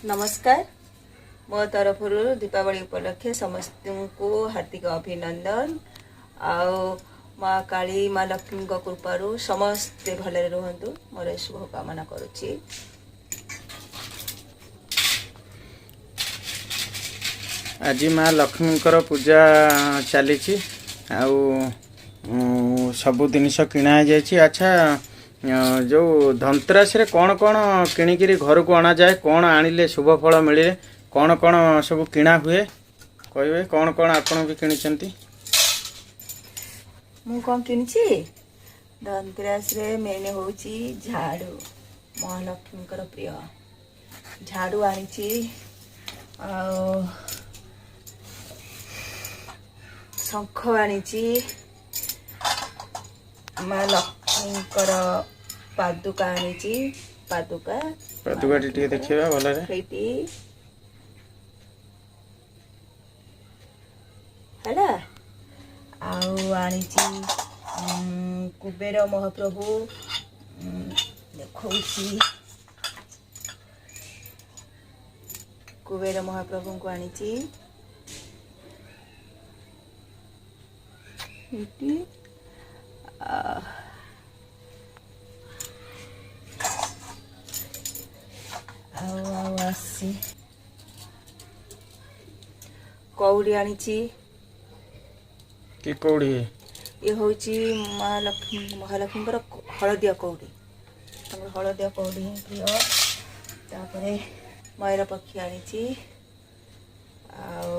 ନମସ୍କାର। ମୋ ତରଫରୁ ଦୀପାବଳି ଉପଲକ୍ଷେ ସମସ୍ତଙ୍କୁ ହାର୍ଦ୍ଦିକ ଅଭିନନ୍ଦନ। ଆଉ ମା କାଳୀ, ମା ଲକ୍ଷ୍ମୀଙ୍କ କୃପାରୁ ସମସ୍ତେ ଭଲରେ ରୁହନ୍ତୁ, ମୋର ଏ ଶୁଭ କାମନା କରୁଛି। ଆଜି ମା ଲକ୍ଷ୍ମୀଙ୍କର ପୂଜା ଚାଲିଛି ଆଉ ସବୁ ଜିନିଷ କିଣା ହେଇଯାଇଛି। ଆଚ୍ଛା, ଯୋଉ ଧନତେରସରେ କ'ଣ କ'ଣ କିଣିକିରି ଘରକୁ ଅଣାଯାଏ, କ'ଣ ଆଣିଲେ ଶୁଭ ଫଳ ମିଳିଲେ, କ'ଣ କ'ଣ ସବୁ କିଣା ହୁଏ କହିବେ? କ'ଣ କ'ଣ ଆପଣ ବି କିଣିଛନ୍ତି? ମୁଁ କ'ଣ କିଣିଛି? ଧନତେରସରେ ମେନ୍ ହେଉଛି ଝାଡ଼ୁ, ମହାଲକ୍ଷ୍ମୀଙ୍କର ପ୍ରିୟ ଝାଡ଼ୁ ଆଣିଛି। ଆଉ ଶଙ୍ଖ ଆଣିଛି, ମା ଲକ୍ଷ୍ମୀଙ୍କର ପାଦୁକା ଆଣିଛି, ପାଦୁକା। ପାଦୁକାଟି ଟିକେ ଦେଖିବା ଭଲରେ। ସେଇଟି ହେଲା। ଆଉ ଆଣିଛି କୁବେର ମହାପ୍ରଭୁ, ଦେଖଉଛି, କୁବେର ମହାପ୍ରଭୁଙ୍କୁ ଆଣିଛି ଏଇଠି। ଆଉ ଆସିଛି କଉଡ଼ି ଆଣିଛି। କି କଉଡ଼ି? ଇଏ ହେଉଛି ମହାଲକ୍ଷ୍ମୀ, ମହାଲକ୍ଷ୍ମୀଙ୍କର ହଳଦିଆ କଉଡ଼ି। ତାଙ୍କର ହଳଦିଆ କଉଡ଼ି ହିଁ ପ୍ରିୟ। ତାପରେ ମୟୂର ପକ୍ଷୀ ଆଣିଛି। ଆଉ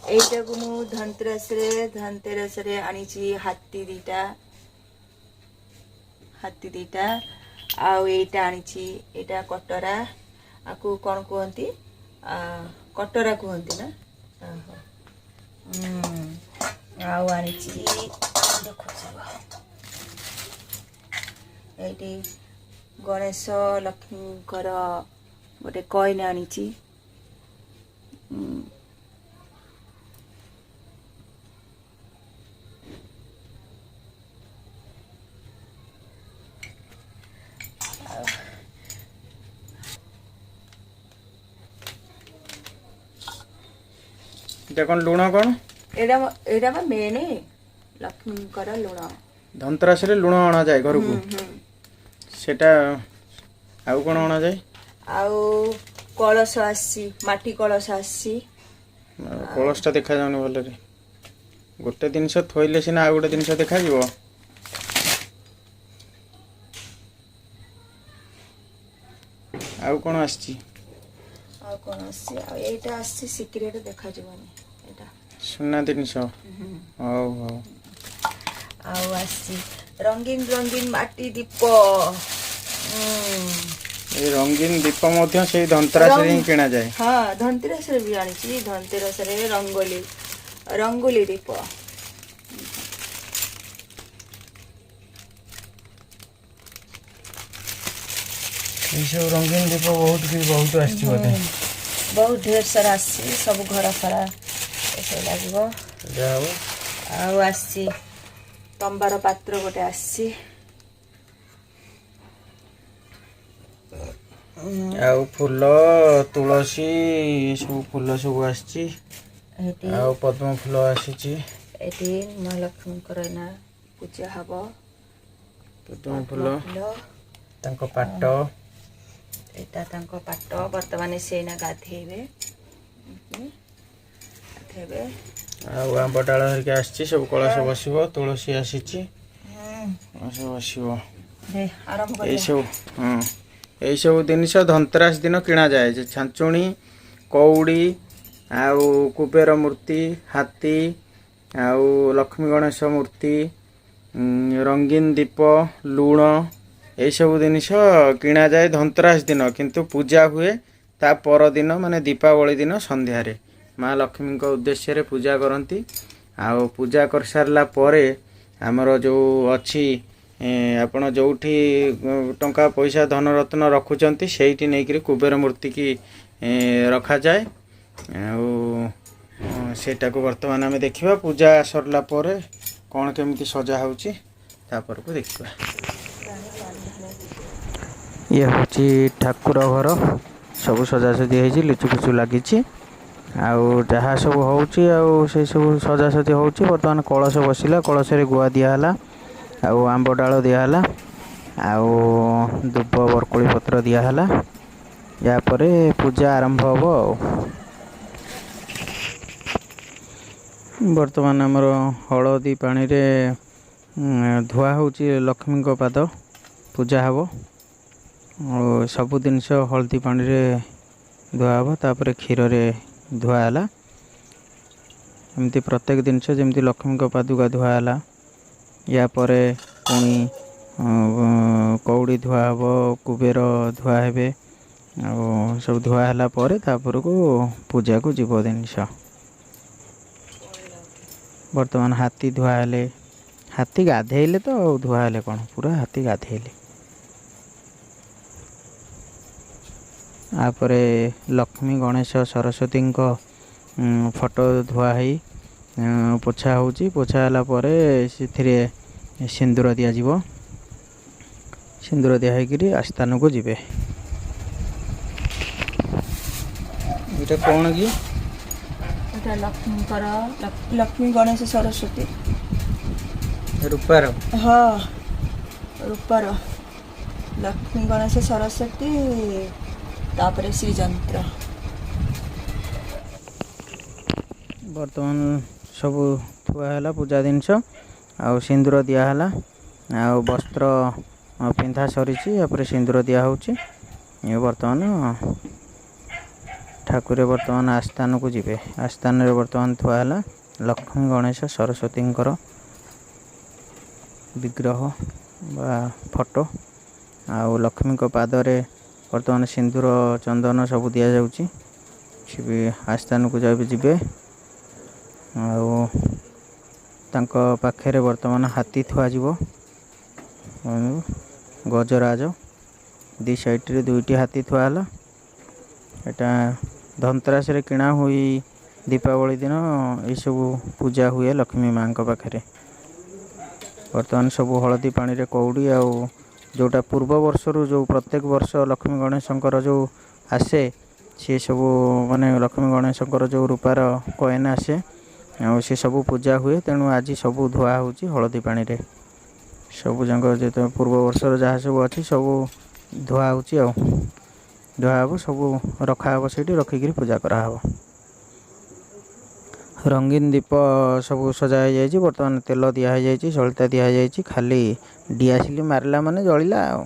ଏଇଟାକୁ ମୁଁ ଧନତେରସରେ ଆଣିଛି ହାତୀ ଦିଟା, ହାତୀ ଦିଟା। ଆଉ ଏଇଟା ଆଣିଛି, ଏଇଟା କଟରା, ଆକୁ କ'ଣ କୁହନ୍ତି? କଟରା କୁହନ୍ତି ନା? ଓହୋ। ଆଉ ଆଣିଛି, ଦେଖୁଛି, ଏଇଠି ଗଣେଶ ଲକ୍ଷ୍ମୀଙ୍କର ଗୋଟେ କଏନ୍ ଆଣିଛି। ଏଇଟା କ'ଣ? ଲୁଣ କ'ଣ? ଏଇଟା ବା ମେନ୍ ଲକ୍ଷ୍ମୀଙ୍କର ଲୁଣ। ଧନତେରସରେ ଲୁଣ ଅଣାଯାଏ ଘରକୁ? ହୁଁ। ସେଟା ଆଉ କ'ଣ ଅଣାଯାଏ? ଆଉ କଳସ ଆସିଛି, ମାଟି କଳସ ଆସିଛି। ଆଉ କଳସଟା ଦେଖାଯାଉନି ଭଲରେ। ଗୋଟେ ଜିନିଷ ଥୋଇଲେ ସିନା ଆଉ ଗୋଟେ ଜିନିଷ ଦେଖାଯିବ। ଆଉ କ'ଣ ଆସିଛି? ଆଉ କ'ଣ ଆସିଛି? ଆଉ ଏଇଟା ଆସିଛି, ସିକ୍ରେଟ, ଦେଖାଯିବନି ଏଇଟା। ସୁନା ଜିନିଷ। ହଉ। ଆଉ ଆସିଛି ରଙ୍ଗୀନ ରଙ୍ଗୀନ ମାଟି ଦୀପ। ଏଇ ରଙ୍ଗୀନ ଦୀପ ମଧ୍ୟ ସେଇ ଧନତେରସରେ ହିଁ କିଣାଯାଏ। ହଁ, ଧନତେରସରେ ବି ଆଣିଛି। ଧନତେରସରେ ରଙ୍ଗୋଲି, ରଙ୍ଗୋଲି ଦୀପ। ଏଇସବୁ ରଙ୍ଗୀନ ଦୀପ ବହୁତ ବି ବହୁତ ଆସିଛି ବୋଧେ? ବହୁତ ଢେର ସାରା ଆସିଛି। ସବୁ ଘର ସାରା ଏସବୁ ଲାଗିବ। ଯାହା ହଉ। ଆଉ ଆସିଛି ତମ୍ବାର ପାତ୍ର ଗୋଟେ ଆସିଛି। ଆଉ ଫୁଲ, ତୁଳସୀ, ଏସବୁ ଫୁଲ ସବୁ ଆସିଛି। ଏଠି ଆଉ ପଦ୍ମ ଫୁଲ ଆସିଛି। ଏଠି ମହାଲକ୍ଷ୍ମୀଙ୍କର ଏଇନା ପୂଜା ହବ। ପଦ୍ମ ଫୁଲ। ଫୁଲ। ତାଙ୍କ ପାଟ। ଏଇଟା ତାଙ୍କ ପାଟ। ବର୍ତ୍ତମାନ ସେ ଏଇନା ଗାଧେଇବେ, ଗାଧେଇବେ। ଆଉ ଆମ୍ବ ଡାଳ ହେରିକା ଆସିଛି, ସବୁ କଳସ ବସିବ। ତୁଳସୀ ଆସିଛି, କଳସ ବସିବ। ଦେ, ଆରମ୍ଭ କରିବା। ଏଇସବୁ, ହଁ, ଏଇସବୁ ଜିନିଷ ଧନତେରସ ଦିନ କିଣାଯାଏ ଯେ ଛାଞ୍ଚୁଣି, କଉଡ଼ି, ଆଉ କୁବେର ମୂର୍ତ୍ତି, ହାତୀ, ଆଉ ଲକ୍ଷ୍ମୀ ଗଣେଶ ମୂର୍ତ୍ତି, ରଙ୍ଗୀନ ଦୀପ, ଲୁଣ, ଏଇସବୁ ଜିନିଷ କିଣାଯାଏ ଧନତେରସ ଦିନ। କିନ୍ତୁ ପୂଜା ହୁଏ ତା ପରଦିନ, ମାନେ ଦୀପାବଳି ଦିନ ସନ୍ଧ୍ୟାରେ ମା ଲକ୍ଷ୍ମୀଙ୍କ ଉଦ୍ଦେଶ୍ୟରେ ପୂଜା କରନ୍ତି। ଆଉ ପୂଜା କରିସାରିଲା ପରେ ଆମର ଯେଉଁ ଅଛି, ଆପଣ ଯେଉଁଠି ଟଙ୍କା ପଇସା ଧନରତ୍ନ ରଖୁଛନ୍ତି, ସେଇଠି ନେଇକରି କୁବେର ମୂର୍ତ୍ତିକି ରଖାଯାଏ। ଆଉ ସେଇଟାକୁ ବର୍ତ୍ତମାନ ଆମେ ଦେଖିବା ପୂଜା ସରିଲା ପରେ। କ'ଣ କେମିତି ସଜା ହେଉଛି ତାପରକୁ ଦେଖିବା। ଇଏ ହେଉଛି ଠାକୁର ଘର, ସବୁ ସଜାସଜି ହେଇଛି, ଲିଚୁ ଫିଚୁ ଲାଗିଛି ଆଉ ଯାହା ସବୁ ହେଉଛି ଆଉ ସେଇ ସବୁ ସଜାସଜି ହେଉଛି। ବର୍ତ୍ତମାନ କଳସ ବସିଲା, କଳସରେ ଗୁଆ ଦିଆହେଲା ଆଉ ଆମ୍ବ ଡାଳ ଦିଆହେଲା ଆଉ ଦୁବ ବରକୋଳି ପତ୍ର ଦିଆହେଲା। ୟା ପରେ ପୂଜା ଆରମ୍ଭ ହେବ। ଆଉ ବର୍ତ୍ତମାନ ଆମର ହଳଦୀ ପାଣିରେ ଧୁଆ ହେଉଛି ଲକ୍ଷ୍ମୀଙ୍କ ପାଦ, ପୂଜା ହେବ। ଆଉ ସବୁ ଜିନିଷ ହଳଦୀ ପାଣିରେ ଧୁଆ ହେବ, ତାପରେ କ୍ଷୀରରେ ଧୁଆ ହେଲା। ଏମିତି ପ୍ରତ୍ୟେକ ଜିନିଷ ଯେମିତି ଲକ୍ଷ୍ମୀଙ୍କ ପାଦୁକା ଧୁଆ ହେଲା, ୟା ପରେ ପୁଣି କଉଡ଼ି ଧୁଆ ହେବ, କୁବେର ଧୁଆ ହେବେ। ଆଉ ସବୁ ଧୁଆ ହେଲା ପରେ ତାପରକୁ ପୂଜାକୁ ଯିବ ଜିନିଷ। ବର୍ତ୍ତମାନ ହାତୀ ଧୁଆ ହେଲେ, ହାତୀ ଗାଧେଇଲେ ତ ଆଉ ଧୁଆ ହେଲେ କ'ଣ, ପୁରା ହାତୀ ଗାଧେଇଲେ। ତାପରେ ଲକ୍ଷ୍ମୀ ଗଣେଶ ସରସ୍ୱତୀଙ୍କ ଫଟୋ ଧୁଆ ହେଇ ପୋଛା ହେଉଛି। ପୋଛା ହେଲା ପରେ ସେଥିରେ ସିନ୍ଦୁର ଦିଆଯିବ। ସିନ୍ଦୁର ଦିଆ ହେଇକିରି ଆସ୍ଥାନକୁ ଯିବେ। ଏଇଟା କ'ଣ କି? ଏଟା ଲକ୍ଷ୍ମୀଙ୍କର, ଲକ୍ଷ୍ମୀ ଗଣେଶ ସରସ୍ୱତୀ ରୂପାର। ହଁ, ରୂପାର ଲକ୍ଷ୍ମୀ ଗଣେଶ ସରସ୍ୱତୀ, ତାପରେ ଶ୍ରୀଯନ୍ତ୍ର। ବର୍ତ୍ତମାନ ସବୁ ଥୁଆ ହେଲା ପୂଜା ଜିନିଷ, ଆଉ ସିନ୍ଦୁର ଦିଆହେଲା, ଆଉ ବସ୍ତ୍ର ପିନ୍ଧା ସରିଛି। ତାପରେ ସିନ୍ଦୁର ଦିଆହେଉଛି। ଏ ବର୍ତ୍ତମାନ ଠାକୁରେ ବର୍ତ୍ତମାନ ଆସ୍ଥାନକୁ ଯିବେ। ଆସ୍ଥାନରେ ବର୍ତ୍ତମାନ ଥୁଆ ହେଲା ଲକ୍ଷ୍ମୀ ଗଣେଶ ସରସ୍ୱତୀଙ୍କର ବିଗ୍ରହ ବା ଫଟୋ। ଆଉ ଲକ୍ଷ୍ମୀଙ୍କ ପାଦରେ ବର୍ତ୍ତମାନ ସିନ୍ଦୁର ଚନ୍ଦନ ସବୁ ଦିଆଯାଉଛି। ସେ ବି ଆସ୍ଥାନକୁ ଯାଇ ଯିବେ। ଆଉ ତାଙ୍କ ପାଖରେ ବର୍ତ୍ତମାନ ହାତୀ ଥୁଆଯିବ, ଗଜରାଜ। ଦୁଇ ସାଇଡ଼ରେ ଦୁଇଟି ହାତୀ ଥୁଆ ହେଲା। ଏଇଟା ଧନତେରସରେ କିଣା ହୋଇ ଦୀପାବଳି ଦିନ ଏଇସବୁ ପୂଜା ହୁଏ ଲକ୍ଷ୍ମୀ ମାଆଙ୍କ ପାଖରେ। ବର୍ତ୍ତମାନ ସବୁ ହଳଦୀ ପାଣିରେ କଉଡ଼ି ଆଉ ଯେଉଁଟା ପୂର୍ବ ବର୍ଷରୁ ଯେଉଁ ପ୍ରତ୍ୟେକ ବର୍ଷ ଲକ୍ଷ୍ମୀ ଗଣେଶଙ୍କର ଯେଉଁ ଆସେ, ସିଏ ସବୁ ମାନେ ଲକ୍ଷ୍ମୀ ଗଣେଶଙ୍କର ଯେଉଁ ରୂପାର କଏନ୍ ଆସେ ଆଉ ସେ ସବୁ ପୂଜା ହୁଏ। ତେଣୁ ଆଜି ସବୁ ଧୁଆ ହେଉଛି ହଳଦୀ ପାଣିରେ। ସବୁ ଯାକ ଯେତେ ପୂର୍ବ ବର୍ଷର ଯାହା ସବୁ ଅଛି ସବୁ ଧୁଆ ହେଉଛି। ଆଉ ଧୁଆ ହେବ, ସବୁ ରଖାହେବ, ସେଇଠି ରଖିକିରି ପୂଜା କରାହେବ। ରଙ୍ଗୀନ ଦୀପ ସବୁ ସଜା ହେଇଯାଇଛି। ବର୍ତ୍ତମାନ ତେଲ ଦିଆ ହେଇଯାଇଛି, ସଳିତା ଦିଆହେଇଯାଇଛି। ଖାଲି ଡିଆସିଲି ମାରିଲା ମାନେ ଜଳିଲା। ଆଉ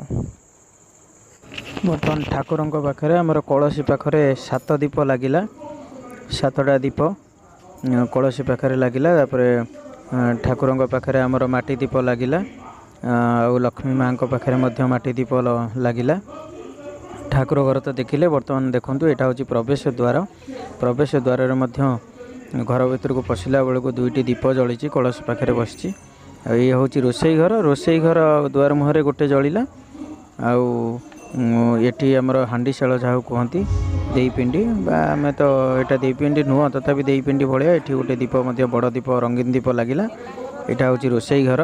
ବର୍ତ୍ତମାନ ଠାକୁରଙ୍କ ପାଖରେ ଆମର କଳସୀ ପାଖରେ 7 ଦୀପ ଲାଗିଲା। 7ଟା ଦୀପ କଳସୀ ପାଖରେ ଲାଗିଲା। ତାପରେ ଠାକୁରଙ୍କ ପାଖରେ ଆମର ମାଟି ଦୀପ ଲାଗିଲା। ଆଉ ଲକ୍ଷ୍ମୀ ମାଆଙ୍କ ପାଖରେ ମଧ୍ୟ ମାଟି ଦୀପ ଲାଗିଲା। ଠାକୁର ଘର ତ ଦେଖିଲେ। ବର୍ତ୍ତମାନ ଦେଖନ୍ତୁ, ଏଇଟା ହେଉଛି ପ୍ରବେଶ ଦ୍ୱାର। ପ୍ରବେଶ ଦ୍ୱାରରେ ମଧ୍ୟ ଘର ଭିତରକୁ ପଶିଲା ବେଳକୁ ଦୁଇଟି ଦୀପ ଜଳିଛି, କଳସ ପାଖରେ ବସିଛି। ଆଉ ଇଏ ହେଉଛି ରୋଷେଇ ଘର। ରୋଷେଇ ଘର ଦୁଆର ମୁହଁରେ ଗୋଟେ ଜଳିଲା। ଆଉ ଏଠି ଆମର ହାଣ୍ଡିଶାଳ ଯାହାକୁ କୁହନ୍ତି, ଦେଇପିଣ୍ଡି ବା ଆମେ ତ ଏଇଟା ଦେଇପିଣ୍ଡି ନୁହଁ, ତଥାପି ଦେଇପିଣ୍ଡି ଭଳିଆ ଏଠି ଗୋଟେ ଦୀପ ମଧ୍ୟ, ବଡ଼ ଦୀପ, ରଙ୍ଗୀନ ଦୀପ ଲାଗିଲା। ଏଇଟା ହେଉଛି ରୋଷେଇ ଘର।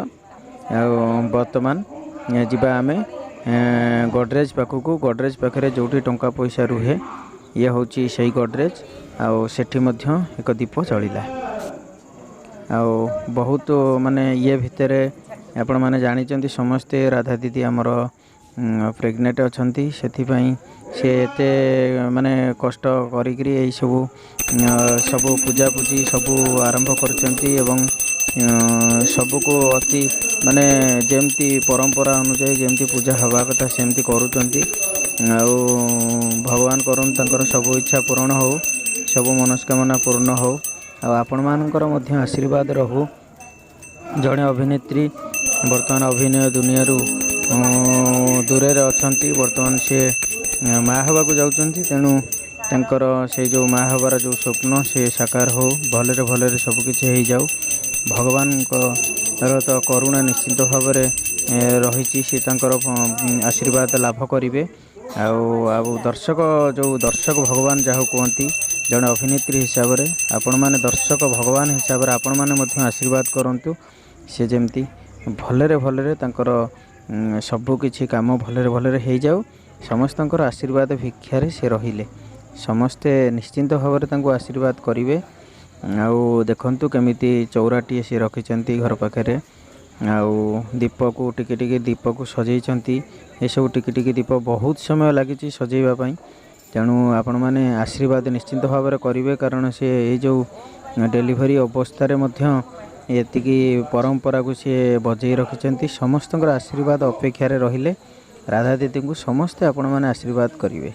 ଆଉ ବର୍ତ୍ତମାନ ଯିବା ଆମେ ଗଡ଼ରେଜ ପାଖକୁ। ଗଡ଼ରେଜ ପାଖରେ ଯେଉଁଠି ଟଙ୍କା ପଇସା ରୁହେ, ଇଏ ହେଉଛି ସେଇ ଗଡ଼ରେଜ। ଆଉ ସେଠି ମଧ୍ୟ ଏକ ଦୀପ ଜଳିଲା। ଆଉ ବହୁତ ମାନେ ଇଏ ଭିତରେ ଆପଣମାନେ ଜାଣିଛନ୍ତି ସମସ୍ତେ, ରାଧା ଦିଦି ଆମର ପ୍ରେଗନେଣ୍ଟ ଅଛନ୍ତି। ସେଥିପାଇଁ ସେ ଏତେ ମାନେ କଷ୍ଟ କରିକିରି ଏଇସବୁ ସବୁ ପୂଜାପୂଜି ସବୁ ଆରମ୍ଭ କରିଛନ୍ତି ଏବଂ ସବୁକୁ ଅତି ମାନେ ଯେମିତି ପରମ୍ପରା ଅନୁଯାୟୀ ଯେମିତି ପୂଜା ହେବା କଥା ସେମିତି କରୁଛନ୍ତି। ଆଉ ଭଗବାନ କରନ୍ତୁ ତାଙ୍କର ସବୁ ଇଚ୍ଛା ପୂରଣ ହେଉ, ସବୁ ମନସ୍କାମନା ପୂର୍ଣ୍ଣ ହେଉ, ଆଉ ଆପଣମାନଙ୍କର ମଧ୍ୟ ଆଶୀର୍ବାଦ ରହୁ। ଜଣେ ଅଭିନେତ୍ରୀ ବର୍ତ୍ତମାନ ଅଭିନୟ ଦୁନିଆରୁ ଦୂରରେ ଅଛନ୍ତି। ବର୍ତ୍ତମାନ ସିଏ ମା ହେବାକୁ ଯାଉଛନ୍ତି। ତେଣୁ ତାଙ୍କର ସେଇ ଯେଉଁ ମା ହେବାର ଯେଉଁ ସ୍ୱପ୍ନ ସେ ସାକାର ହେଉ, ଭଲରେ ଭଲରେ ସବୁକିଛି ହେଇଯାଉ। ଭଗବାନଙ୍କର ତ କରୁଣା ନିଶ୍ଚିନ୍ତ ଭାବରେ ରହିଛି, ସେ ତାଙ୍କର ଆଶୀର୍ବାଦ ଲାଭ କରିବେ। ଆଉ ଆଉ ଦର୍ଶକ, ଯେଉଁ ଦର୍ଶକ ଭଗବାନ ଯାହାକୁ କୁହନ୍ତି, ଜଣେ ଅଭିନେତ୍ରୀ ହିସାବରେ ଆପଣମାନେ ଦର୍ଶକ ଭଗବାନ ହିସାବରେ ଆପଣମାନେ ମଧ୍ୟ ଆଶୀର୍ବାଦ କରନ୍ତୁ। ସେ ଯେମିତି ଭଲରେ ଭଲରେ ତାଙ୍କର ସବୁ କିଛି କାମ ଭଲରେ ଭଲରେ ହେଇଯାଉ। ସମସ୍ତଙ୍କର ଆଶୀର୍ବାଦ ଭିକ୍ଷାରେ ସେ ରହିଲେ। ସମସ୍ତେ ନିଶ୍ଚିନ୍ତ ଭାବରେ ତାଙ୍କୁ ଆଶୀର୍ବାଦ କରିବେ। ଆଉ ଦେଖନ୍ତୁ କେମିତି ଚଉରାଟିଏ ସେ ରଖିଛନ୍ତି ଘର ପାଖରେ, ଆଉ ଦୀପକୁ ଟିକେ ଟିକେ ଦୀପକୁ ସଜେଇଛନ୍ତି। ଏସବୁ ଟିକେ ଟିକେ ଦୀପ ବହୁତ ସମୟ ଲାଗିଛି ସଜେଇବା ପାଇଁ। ତେଣୁ ଆପଣମାନେ ଆଶୀର୍ବାଦ ନିଶ୍ଚିନ୍ତ ଭାବରେ କରିବେ, କାରଣ ସେ ଏଇ ଯେଉଁ ଡେଲିଭରି ଅବସ୍ଥାରେ ମଧ୍ୟ ଏତିକି ପରମ୍ପରାକୁ ସିଏ ବଜେଇ ରଖିଛନ୍ତି। ସମସ୍ତଙ୍କର ଆଶୀର୍ବାଦ ଅପେକ୍ଷାରେ ରହିଲେ। ରାଧା ଦିଦିଙ୍କୁ ସମସ୍ତେ ଆପଣମାନେ ଆଶୀର୍ବାଦ କରିବେ।